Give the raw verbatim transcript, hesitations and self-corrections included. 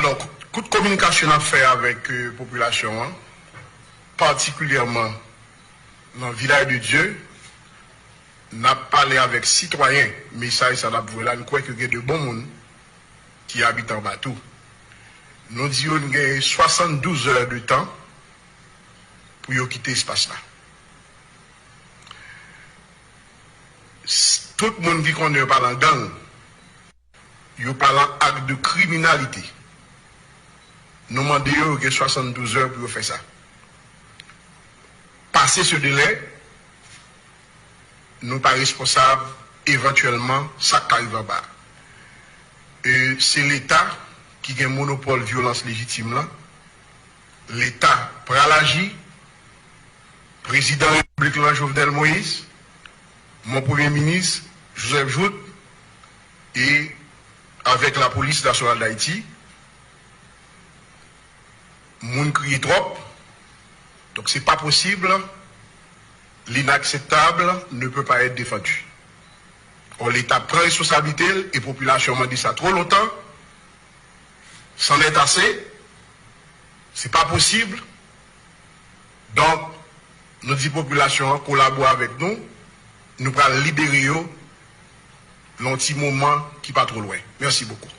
Donk, kout kominikasyon n ap fè avèk euh, popilasyon an, patikilyèman nan Vilaj de Dye, n ap pale avèk sitwayen. Mesaj sa n ap voye la, n kwè ke gen de bon moun ki abite anba tou. Nou di yo n gen swasanndouz è de tan pou yo kite espas la. Tout moun ki konnen yo pa nan gang, yo pa nan ak de kriminalite. Nou mande yo, yo gen swasanndouz è pou yo fè sa. Pase se delè, nou pa responsab evantyèlman sa k ka rive anba. E se Leta ki gen monopòl vyolans lejitim lan. Leta pral aji. Prezidan Repiblik lan, Jovenel Moïse, mon Premye Minis, Joseph Jouthe, e avèk Lapolis Nasyonal Dayiti, moun kriye twòp. Donk, se pa posib, l'inakseptab ne peut pas être défendu. Or, Leta pran responsablite l e popilasyon an mande sa twò lontan. C'en est assez. Se pa posib. Donk, nou di popilasyon an kolabore avèk nou. Nou pral libere yo nan yon ti moman ki pa twò lwen. Mèsi bokou.